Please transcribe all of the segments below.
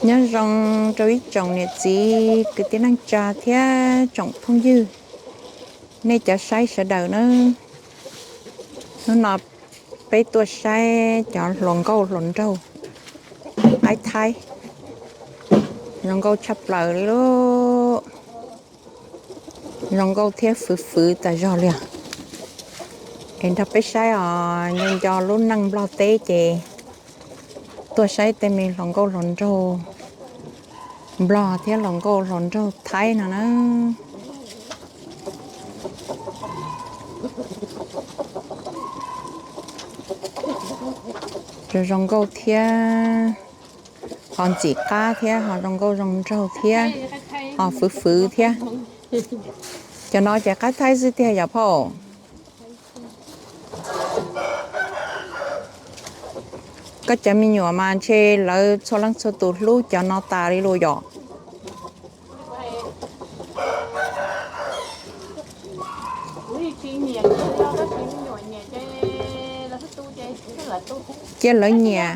Nyob zoo rau ib tsoom niam txiv kwv tij neej tsa thiab tsoom phooj ywg, nej cov saib sawv daws na. Hnub no peb tuaj saib cov hluas nkauj hluas nraug qaib thaib, zoo nkauj tshaj plaws li lauj. Zoo nkauj thiab fwv fwv tas zog li os. Es nrog peb saib os, nco nco lub neej Nplog teb ces tuaj saib tej me hluas nkauj hluas nraug Nplog thiab hluas nkauj hluas nraug Thaib no na. Zoo zoo nkauj thiab, ho ntxim qab thiab, ho zoo nkauj zoo nraug thiab, ho fwv fwv thiab. Cov no ces qaib Thaib xwb tiag yom phauj? Koj cov me nyuam mas ntshe lawv txhua leej txhua tus hlub cov no tas li los yom? Cia lawv nyiam.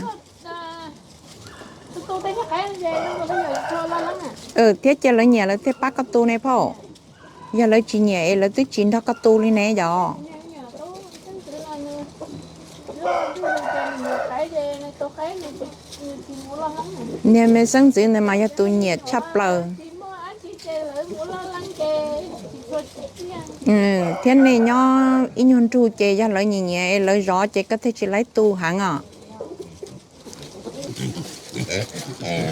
Thiab cia lawv nyiam lawv thiaj pab koj tu ne phauj. Yog lawv tsis nyiam es lawv twb tsis nrog koj tu li ne yom? Niag me xeeb ntxwv ntawd mas yog tus nyiam tshaj plaws. Thiab nej nyob ib nyuag nrug ces yog lawv nyiam nyiam es lawv zov ces koj thiaj tsis laib tu heev os.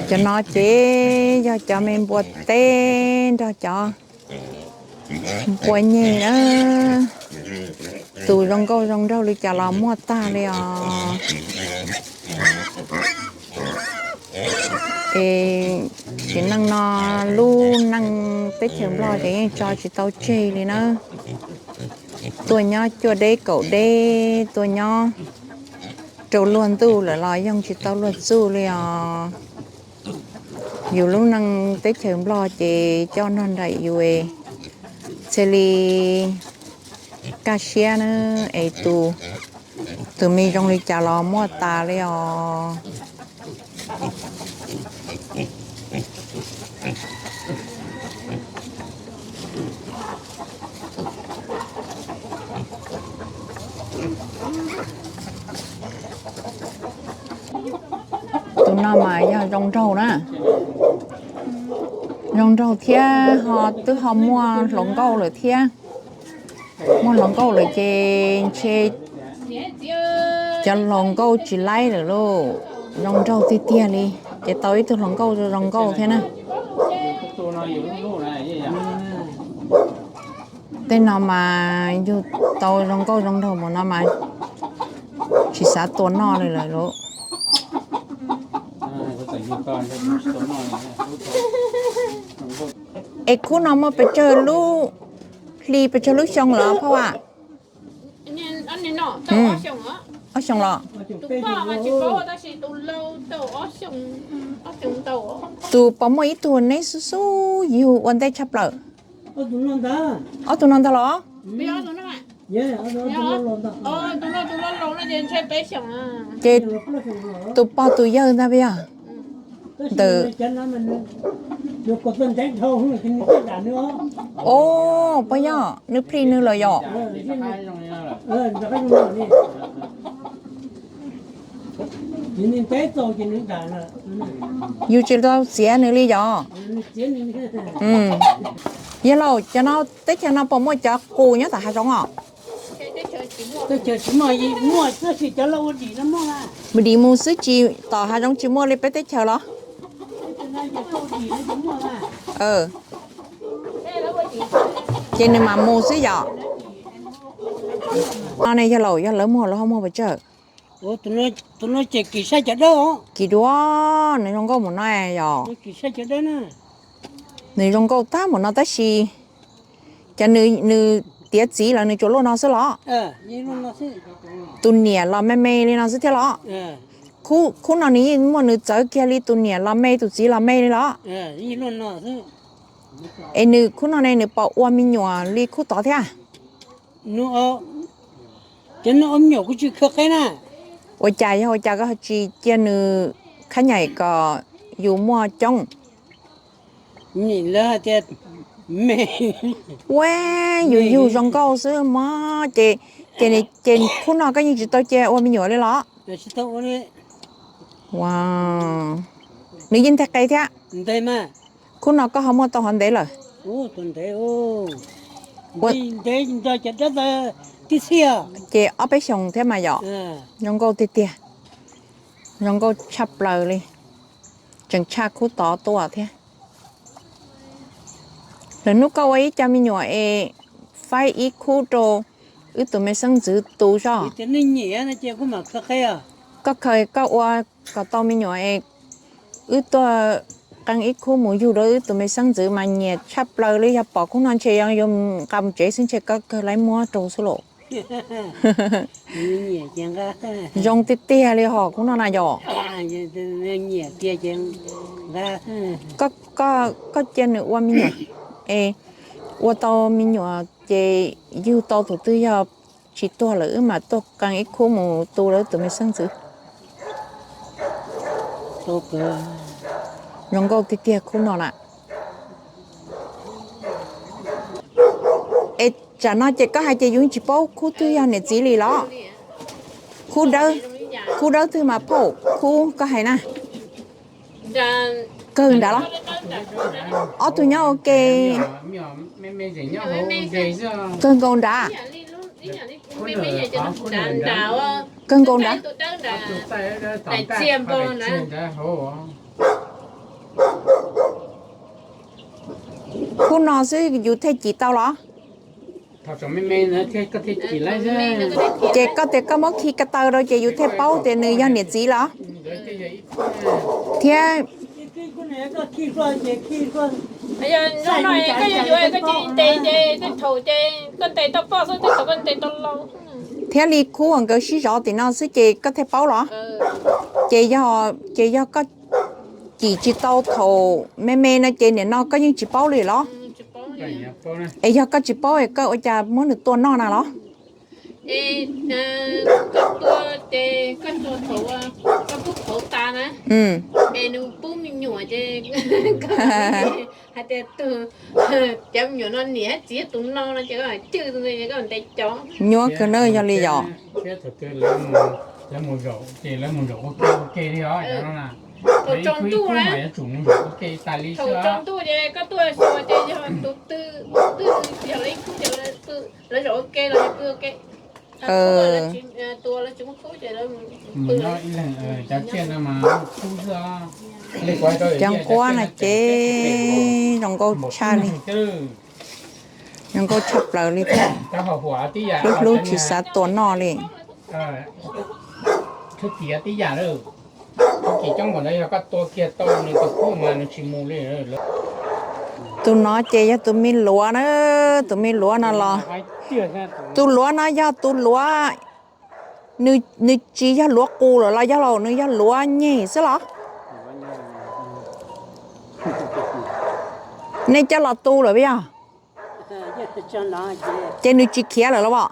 Cov no ces yog cov me npua teb nrog cov npua nyeg na. Tus zoo nkauj zoo nraug li cas los muaj tag li os. Es sim neej no lub neej teb chaws Nplog ces yeej tso tsis tau tseg li na. Tuaj nyob cuaj deb kaum deb, tuaj nyob rau luag ntuj lawm los yoog tsis tau luag txuj li os. Yus lub neej teb chaws Nplog ces coj nrog nraim yus, txhia li kaj siab na, es tus, tus me zoo li cas los muaj tas li os. Tus no mas yog zoo nraug na. Zoo nraug thiab ho twb ho muaj hluas nkauj lawm thiab. Muaj hluas nkauj lawm ces ntshe cov hluas nkauj tsis laib lawm lauj. Zoo nraug tiag tiag li, ces tau ib tug hluas nkauj zoo nkauj thiab na. Tej no mas yug tau zoo nkauj zoo nraug mus no mas tsis xav tua noj li lawm lauj. Es khub no muaj pes tsawg lub hli, pes tsawg lub xyoo lawm phauj a? Ob xyoo los? Tus pom muaj ib tug neb xub xub yug ua ntej tshaj plaws. Ob tug no ntag los? Ces tus pog tus yawg ntag puas yog? Ntawm, o, puas yog nws plhis nws lawm yom? Yus tsis tau txiav nws li yom? Yog laus, cov no teb chaws no puas muaj cov qus nyob tom hav zoov os? Mus dim mus xwb, tsis, tom hav zoov tsis muaj li peb teb chaws los? Ces nws mam mus xwb yom? No ne yog laus, yog lawv muag los ho muag pes tsawg? Tus no ces kis saib cov dawb. Kis dua, nws zoo nkauj mus no yom? Nws zoo nkauj tag mus no tab sis cov nws, nws tiav txiv los nws tsuas luaj no xwb los? Tus niam los me me li no xwb thiab los? Khub no nws yeej muaj nws txawv kiag li tus niam los me tus txiv los me li los? Es nws khub no ne nws pom ua me nyuam li khub tod thiab? Cov no ua me nyuam kuj tsis khaws qeb na. Ua cas yog ua cas koj tsis cia nws khab nyaim kom yus muaj coob. Ua, yus yug zoo nkauj xwb mog. Ces, ces, ces khub no koj yeej tsis tau cia ua me nyuam li los? Ua, nws yeej nteg qe thiab. Khub no koj ho muaj tau hov ntev lawm? Ces ob peb xyoos thiab mas yom. Zoo nkauj tiag tiag. Zoo nkauj tshaj plaws li. Tseem tshaj khub tod tuaj thiab. Lwm hnub koj ua ib co me nyuam es faib ib khub rau wb tus me xeeb ntxwv tu zoj. Koj khaws koj ua kom tau me nyuam es wb tuaj qee ib khub mus yug rau wb tus me xeeb ntxwv mas nyiam tshaj plaws li. Yog pom khub no ntshe yuav nqa mus tsev xwb ntshe koj kawg laib muab rau xwb lauj. Zoo tiag tiag li hos khub no na yom. Koj cia nws ua me nyuam es ua tau me nyuam ces yug tau tus twg yog tsis tuag lawm wb mam tuaj qee ib khub mus tu rau wb tus me xeeb ntxwv. Zoo nkauj tiag tiag khub no na. Es tsam no ces koj hais ces yus tsis paub khub twg yog niam txiv li los? Khub dawb, khub dawb twg mas phauj, khub koj hais na. Kawg nrad los? Ob tug nyob ua ke. Kawg nkaus nrad. Kawg nkaus nrad. Khub no xwb yus thiaj cim tau los? Ces koj tias koj muab khi ko taw rau ces yus thiaj paub tias nws yog niam txiv los? Thiab thiab li khub uas nkawd sib zov tim no xwb ces koj thiaj paub los? Ces yog, ces yog koj cim tsis tau thaum me me no ces nim no koj yeej tsis paub li los? Es yog koj tsis paub es koj ua cas muab nws tua noj na los? Nyuaj kawg na yog li yom. Cov nquab no ces zoo nkauj tshaj li. Zoo nkauj tshaj plaws li thiab. Hlub hlub tsis xav tua noj li. Tus no ces yog tus me luav na, tus me luav no los. Tus luav no yog tus luav, nws tsis yog luav qus lawm los yog los nws yog luav nyeg xwb los? Nej coj los tu lawm puas yog? Ces nws tsis khiav lawm los as?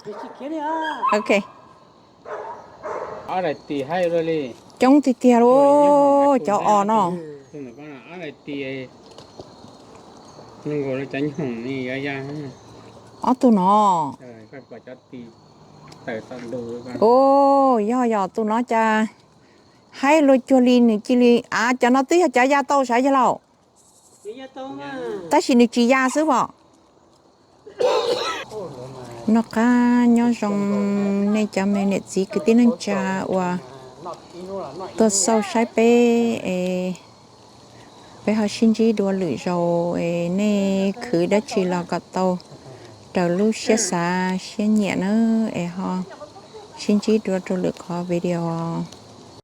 Coob tiag tiag li cov os no. Ob tug no. Yog yog tus no cas haib luag cuag li nws cia li, av cov no twb yog cov ya tau sav yog lauj? Tab sis nws tsis ya xwb os. Noj qab nyob zoo nej cov me niam txiv kwv tij neej tsa uas tuaj xauj saib peb es peb ho sib ntsib dua lwm zaus es nej khwv dab tsi los kom tau raws lub siab xav siab nyiam na es ho sib ntsib dua rau lwm qhov video.